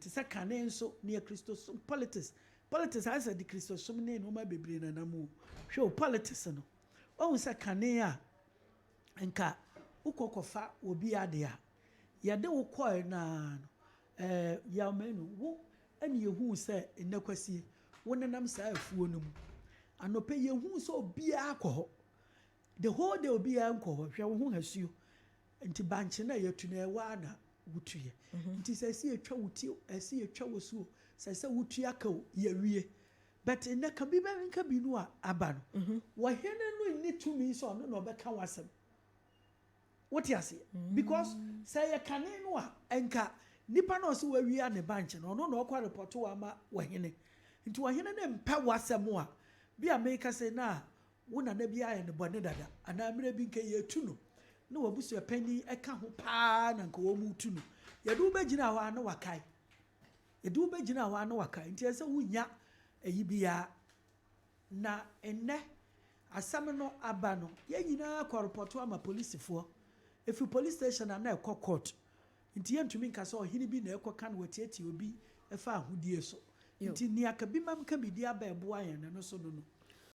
Te sɛ kane nso nea Kristosom politics politics ayɛ sɛ de Kristosom ne nneɛma bebree nanam o. Hwɛ o, politics no, wahu sɛ kane a nka wokɔ kɔfa obi ade a, yɛde wo kɔɛ naa no, Yaw Manu, wo ɛne yɛhuu sɛ nnɛ kwasie wo nenam saa afuo no mu anɔpɛ, yɛhuu sɛ obiara kɔ hɔ the whole day, obiara nkɔ hɔ. Hwɛ wo ho hasuo nti bankye no a yɛtu no ɛwɔ a na wotuyɛ nti sɛ ɛsɛ yɛtwa wo ti, ɛsɛ yɛtwa wo so, sɛ wotua ka o, yɛwie. But nnɛ ka bi bɛ nka bi no a aba no, wɔhene no nni tumi sɛ ɔno na ɔbɛka w'asɛm. Wote aseɛ? Because sɛ yɛ kane no a, nka nipa na ɔsɛ wawia ne bankye no, ɔno na ɔkɔ report wɔ ama wɔhene. Nti wɔhene no mpɛ w'asɛm a bi a meka sɛ na wo nana bi ayɛ ne bɔne dada anaa mmerɛ bi nka yɛtu no na wabusua panyin ɛka ho paa na nka wɔn mu tu no, yɛde wo bɛgyina hɔ a na wakae, yɛde wo bɛgyina hɔ a na wakae. Nti ɛsɛ wonya ɛyi biara na nnɛ asɛm no aba no, yɛn nyinaa kɔ report ama polisifoɔ. Efi police station a na ɛkɔ court. Nti yɛntumi nka sɛ ɔhene bi na ɛkɔka no wɔtiatia obi ɛfa ahodie so. Nti nea ka bi mam ka bi di aba ɛboa yɛn no so no.